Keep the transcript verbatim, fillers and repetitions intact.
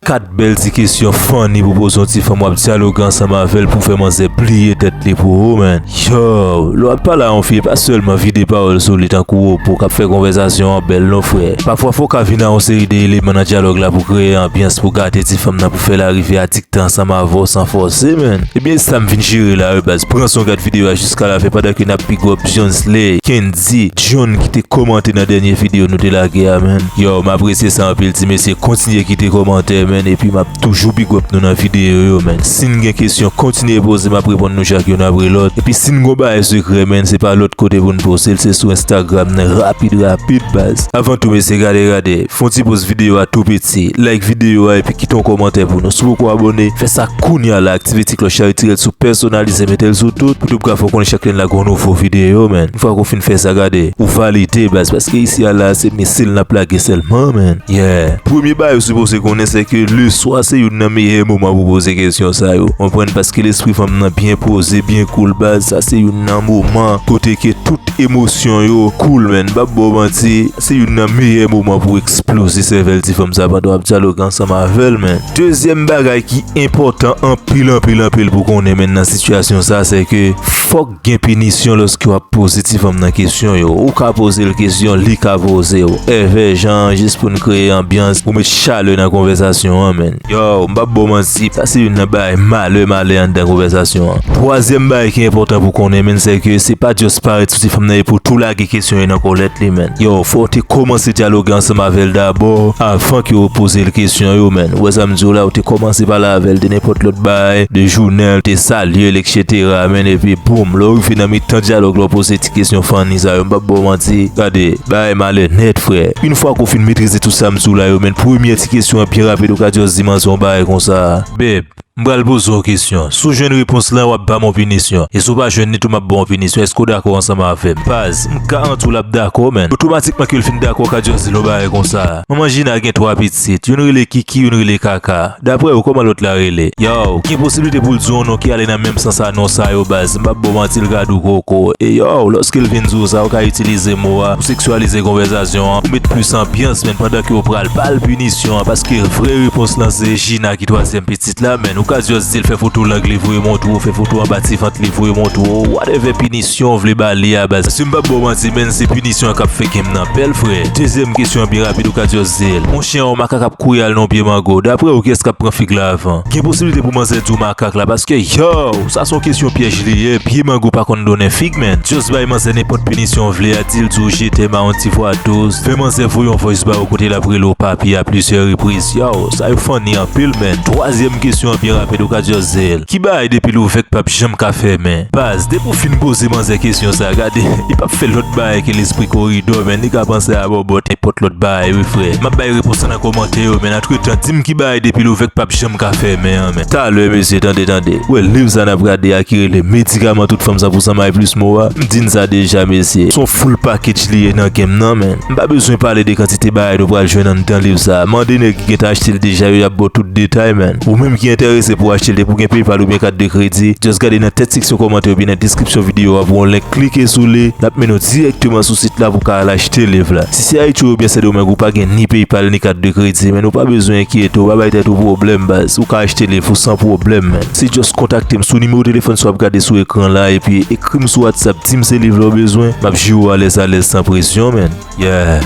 Kat bèl ti kesyon funny pou poze yon ti fanm w ap dyaloge ansanm avè l pou fè manzè bliye tèt li pou ou, man. Yo, lè w ap pale a yon fi, e pa sèlman vide pawòl sou li tankou wopo k ap fè konvèsasyon an bèl non, frè. Pafwa, fò w ka vin a yon seri de eleman nan dyalòg la pou kreye anbyans, pou gate ti fanm nan, pou fè l arive adikte ansanm avè w san fòse, man. Ebyen, sa m vin jere la wi, baz. Pran swen gad videyo a jiska lafen pandan ke n ap big up Jones Lay, Kendy, John ki te kòmante nan dènye videyo nou te lage a, man. Yo, m apresye sa anpil, ti mesye. Kontinye kite kòmantè, man, epi m ap toujou big up nou nan videyo yo, man. Si n gen kesyon, kontinye poze, m ap reponn nou chak youn apre lòt. Epi si n gon bagay sekrè, man, se pa lòt kote pou n poze l, se sou Instagram nan, rapid, rapid, baz. Avan tou, mesye, gade, gade, fè yon ti poz videyo a tou piti, like videyo a, epi kite yon kòmantè pou nou. Si w poko abòne, fè sa kounya la, aktive ti klòch la, retire l sou pèsonalize, mete l sou tout, pou tou ka fè w konnen chak lè n lage yon nouvo videyo, man. Yon fwa ke w fin fè sa, gade, ou valide, baz, paske isi a la, se misil n ap lage sèlman, man. Yeah. Premye bagay ou sipoze konnen, se ke leswa se youn nan meyè moman pou poze kesyon sa yo. Konprann, paske lespri fanm nan byen poze, byen cool, baz. Sa se youn nan moman kote ke tout emosyon yo cool, man. M p ap ba w manti, se youn nan meyè moman pou eksploze sèvèl ti fanm sa pandan w ap dyaloge ansanm avè l, man. Dezyèm bagay ki enpòtan anpil, anpil, anpil pou konnen, man, nan sitiyasyon sa, se ke fòk gen pinisyon lòske w ap poze ti fanm nan kesyon yo. Ou ka poze l kesyon, li ka poze w. Èvè jan an, jis pou n kreye anbyans, pou met chalè nan konvèsasyon an, man. Yo, m p ap ba w manti, sa se youn nan bagay malè, malè anndan konvèsasyon an. Twazyèm bagay ki enpòtan pou konnen, man, se ke se pa just parèt sou ti fanm nan e pou tou lage kesyon yo nan kòlèt li, man. Yo, fò w te kòmanse dyaloge ansanm avè l dabò, avan ke w poze l kesyon yo, man. Ou wè sa m di w la, ou te kòmanse pale avè l de nenpòt lòt bagay, de jounen l, te salye l, etsetera, man, epi boum, lè w rive nan mitan dyalòg la, w poze ti kesyon funny sa yo, m p ap ba w manti, gade, bagay malè nèt, frè. Yon fwa ke w fin metrize tout sa m di w la yo, man, premyè ti kesyon an byen rapid, ou ka just di manzè yon bagay konsa, babe, m pral poze w yon kesyon. Si w jwenn repons lan, w ap ba m yon pinisyon. E si w pa jwenn li tou, m ap ba w yon pinisyon. Èske w dakò ansanm avè m? Baz, m garanti w l ap dakò, man. Otomatikman ke l fin dakò, w ka just di l yon bagay konsa, manman Jina gen twa pitit, youn rele Kiki, youn rele Kaka. Daprè ou, kòman lòt la rele? Yo, gen posiblite pou l di yon non ki ale nan menm sans a non sa yo, baz. M p ap ba w manti, l ka di w koko. E yo, lòske l vin di w sa, ou ka itilize mo a pou seksyalize konvèsasyon an, pou met plis anbyans, man, pandan ke w pral ba l pinisyon an, paske vrè repons lan se Jina ki twazyèm pitit la, man. Ou ka just di l fè foto lang li voye montre w, fè foto anba ti vant li voye montre w, whatever pinisyon w vle ba li a, baz. Si m p ap ba w manti, man, se pinisyon an k ap fè game nan bèl, frè. Dezyèm kesyon an byen rapid, ou ka just di l, yon chen, yon makak ap kouri al nan yon pye mango. Daprè ou, kiyès k ap pran fig la avan? Gen posiblite pou manzè di w makak la, paske, yo, sa se yon kesyon pyèj li ye, pye mango pa konn donnen fig, man. Just bay manzè nenpòt pinisyon w vle a, di l di w je t'aime a yon ti vwa dous, fè manzè voye yon voice ba ou kote l ap rele w papi a plizyè repriz. Yo, sa yo funny anpil, man. Twazyèm kesyon an byen rapid, ou ka just di l, ki bagay depi l ouvè k p ap janm ka fèmen? Baz, depi w fin poze manzè kesyon sa, gade, li p ap fè lòt bagay ke lespri koridò, man. Li ka panse a bòbòt, nenpòt lòt bagay, wi, frè. M ap bay repons lan nan kòmantè yo, man. Antretan, di m ki bagay depi l ouvè k p ap janm ka fèmen an, man. Talè, mesye, tande, tande. Ou wè liv sa n ap gade a ki rele Medikaman Tout Fanm San Pou San May Plis Mo a? M di n sa deja, mesye. Se yon full package li ye nan game nan, man. M pa bezwen pale de kantite bagay nou pral jwenn anndan liv sa. Mande nèg ki gentan achte l deja yo, y ap ba w tout detay, man. Ou menm ki enterese pou achte l, depi w gen PayPal oubyen kat de kredi, just gade nan tèt seksyon kòmantè oubyen nan deskripsyon videyo a pou yon link, klike sou li, l ap mennen w dirèkteman sou sit la pou w ka al achte liv la. Si se Ayiti w ye oubyen Sendomeng, ou pa gen ni PayPal ni kat de kredi, man, ou pa bezwen enkyete w, pa bay tèt ou pwoblèm, baz. Ou ka achte liv ou san pwoblèm, man. Se just kontakte m sou nimewo telefòn sa w ap gade sou ekran la, epi ekri m sou WhatsApp, di m se liv la w bezwen, m ap jere w alèz alèz san presyon, man. Yeah.